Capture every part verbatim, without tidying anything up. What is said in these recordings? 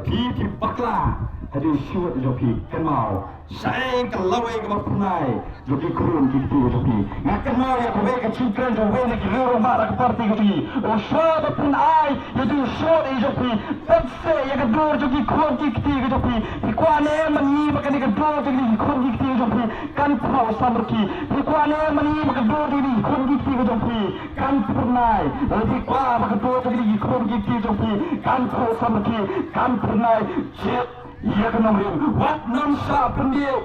Phi phi bakla ha ki shuh jong phi, kynmaw. Shaei ka lawei kaba pynai jong ki khun ki kti jong phi. Nga kynmaw ïa kawei ka jingkren jong uwei na ki rangbah ka party ka jong ngi. U shuh ba pynai ïa ki shuh jong phi. Pynse ïa ka dur jong ki khun ki kti jong phi. Phi kwah ne em ban ïoh ba kane ka dur jong ki khun ki kti jong phi kan phuh samrkhie? Phi kwah ne em ban ïoh ba ka dur jong ki khun ki kti jong phi kan pynai? Lada phi kwah ba ka dur jong ki khun ki kti jong phi kan phuh samrkhie, kan pynai, jied ïa ka nongrim, wat nang shah pynbiej.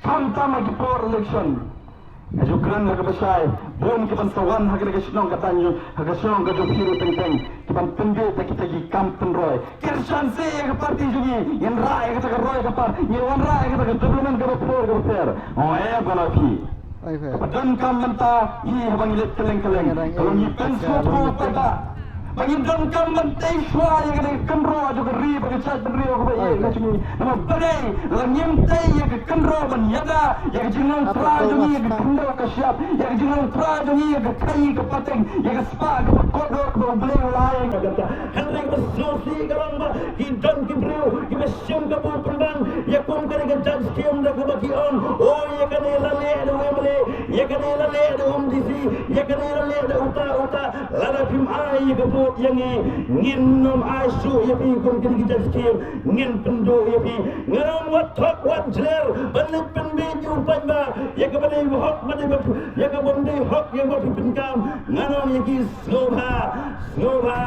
Khamtam ha ki por election. Nga ju kren ha kaba shai, bun ki ban sa wan ha kane ka shnong ka tang, ha ka shnong ka jong phi ruh teng teng, ki ban pynbiej da kita ki kam pynroi. Kyrshan seh ïa ka party jong ngi, ngin rah ïa kata ka roi ka par, ngin wanrah ïa kata ka development kaba pher kaba pher. Ong eh, ba la phi. Ai pher. Ba donkam mynta ngi haba ngi leit kylleng kylleng. Ka long ngi pynsngewthuh paidbah ba ngin donkam ban tei shuwa ïa kane ka kynroh jong ka ri bad ka jaitbynriew kaba ïeit ka jong ngi. Namar balei? Lada ngim tei ïa ka kynroh ban ïada ïa ka jinglong trai jong ngi, ïa ka khyndew ka shyiap, ïa ka jinglong trai jong ngi, ïa ka khaii ka pateng, ïa ka spah kaba kordor kaba U Blei u la ai. Hynrei kaba sngewsih ka long ba ki don ki briew kiba shim ka buh pynban ïa kum kane ka jait skhim da kaba ki ong, o, ïa kane la leh da u M L A, ïa kane la leh da u M D C, ïa kane la leh da uta uta. Lada phim ai ïa ka vote ïa ngi, ngin ym ai shuh ïa phi kum kine ki jait skhim. Ngin pynduh ïa phi. Nga ong wat thok wat jler ban leit pynbiej ïa u paidbah ïa kaba dei hok, ba dei ba, ïa kaba ym dei hok ïa ba phi pyndonkam. Nga ong ïa ki, sngewbha, sngewbha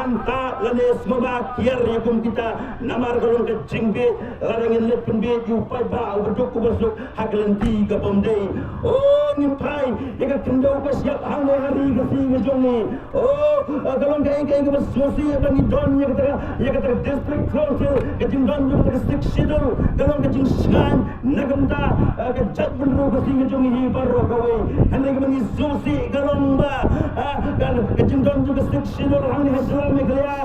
antad lane sngewbha kiar ïa kum kita. Namar ka long ka jingbiej lada ngin leit pynbiej ïa u paidbah uba duk uba suk ha ka lynti kaba ym dei. O, ngim phai ïa ka khyndew ka shyiap hangne ha ri Khasi ka jong ngi. O, ka long kaei kaei kaba sngewsih ba ngi don ïa kata ka, ïa kata ka district council, ka jingdon jong kata ka Sixth Schedule ka long ka jingshngaiñ na ka bynta ka jaitbynriew Khasi ka jong ngi hi baroh kawei. Hynrei kaba ngi sngewsih ka long ba, ah, ka, ka jingdon jong ka Sixth Schedule hangne ha jylla Meghalaya,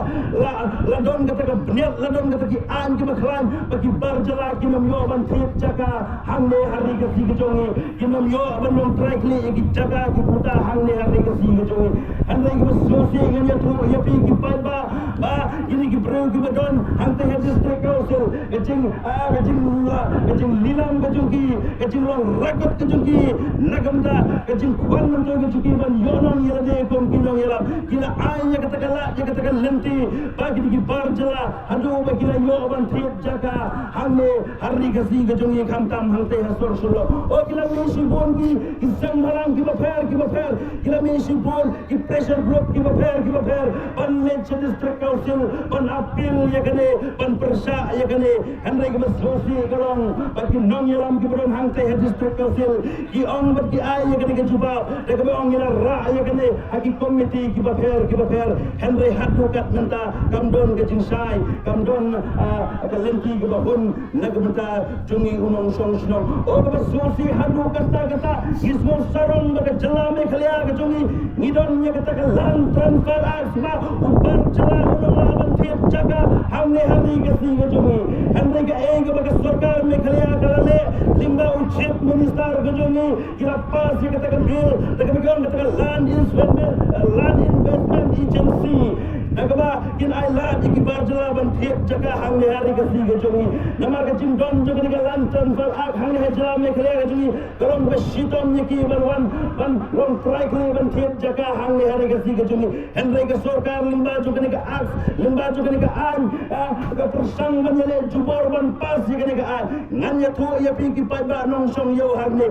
la, la don kata ka bniat, la don kata ki aiñ kiba khlaiñ ba ki bar jylla kin ym ïoh ban thied jaka hangne ha ri Khasi ka jong ngi. Kin ym ïoh ban long trai khlieh ïa ki jaka ki puta hangne ha ri Khasi ka jong ngi. Hynrei kaba sngewsih ngan ïathuh ïa phi ki paidbah ba kine ki briew kiba don hangtei ha district council, ka jing, ah, ka jing, ah, ka jinglilam ka jong ki, ka jinglong rakot ka jong ki na ka bynta ka jingkhwan myntoi ka jong ki ban ïohnong ïalade kum ki nongïalam, ki la ai ïa kata ka lad, ïa kata ka lynti ba kine ki bar jylla haduh ba ki la ïoh ban thied jaka hangne ha ri Khasi ka jong ngi, khamtam hangtei ha sor Shillong. O, ki la mih shibun ki, ki seng bhalang kiba pher kiba pher, ki la mih shibun ki pressure group kiba pher kiba pher ban leit sha district council ban appeal ïa kane, ban pyrshah ïa kane. Hynrei kaba sngewsih ka long ba ki nongïalam kiba don hangtei ha district council ki ong bad ki ai ïa kane ka jubab da kaba ong ngi la rah ïa kane ha ki komiti kiba pher kiba pher. Hynrei haduh katne mynta kam don ka jingshai, kam don, ah, ka lynti kaba hun na ka bynta jong ngi u nongshong shnong. O, kaba sngewsih haduh katta katta ngi sngewsarong ba ka jylla Meghalaya ka jong ngi ngi don ïa kata ka Land Transfer Act ba u bar jylla u nang lah ban thied jaka hangne ha ri Khasi ka jong ngi. Hynrei kaei kaba ka sorkar Meghalaya ka la leh lyngba u Chief Minister ka jong ngi, ki la pass ïa kata ka bill, da kaba ki ong kata ka Land Investment, eh, Land Investment Agency. Da kaba kin ai lad ïa ki bar jylla ban thied jaka hangne ha ri Khasi ka jong ngi. Namar ka jingdon jong kane ka Land Transfer Act hangne ha jylla Meghalaya ka jong ngi ka long kaba shitom ïa ki ban wan ban long trai khlieh ban thied jaka hangne ha ri Khasi ka jong ngi. Hynrei ka sorkar lyngba jong kane ka act, lyngba jong kane ka aiñ, ah, ka pyrshang ban ïaleh jubor ban pass ïa kane ka aiñ. Ngan ïathuh ïa phi ki paidbah nongshong ïew hangne,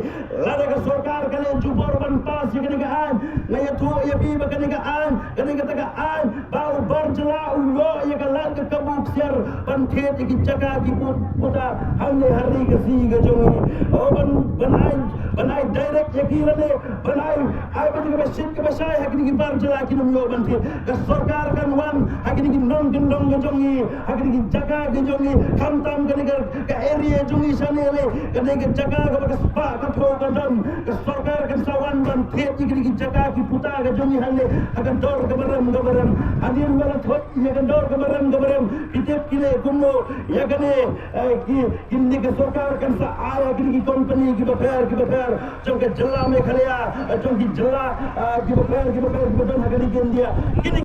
lada ka sorkar ka leh jubor ban pass ïa kane ka aiñ, nga ïathuh ïa phi ba kane ka aiñ, kane kata ka aiñ ba u bar jylla u ïoh ïa ka lad ka kabu ksiar ban thied ïa ki jaka ki put-, puta hangne ha ri Khasi ka jong ngi. O, ban, ban ai, ban ai direct ïa ki lane ban ai, ai ba dei kaba shit kaba shai ha kine ki bar jylla kin ym ïoh ban thied. Ka sorkar kan wan ha kine ki nongkyndong ka jong ngi, ha kine ki jaka ka jong ngi, khamtam kane ka, ka area jong ngi shane lei, kane ka jaka kaba ka spah ka phew ka dam, ka sorkar kan sa wan ban thied ïa kine ki jaka ki puta ka jong ngi hangne ha ka dor kaba rem kaba rem. Hadien ba la thoh ïa ka dor kaba rem kaba rem, ki tip ki leh kumno ïa kane, eh, ki, kine ka sorkar kan sa ai ha kine ki company kiba pher kiba pher jong ka jylla Meghalaya, eh, jong ki jylla, eh, kiba pher kiba pher kiba don ha kane ka India. Kine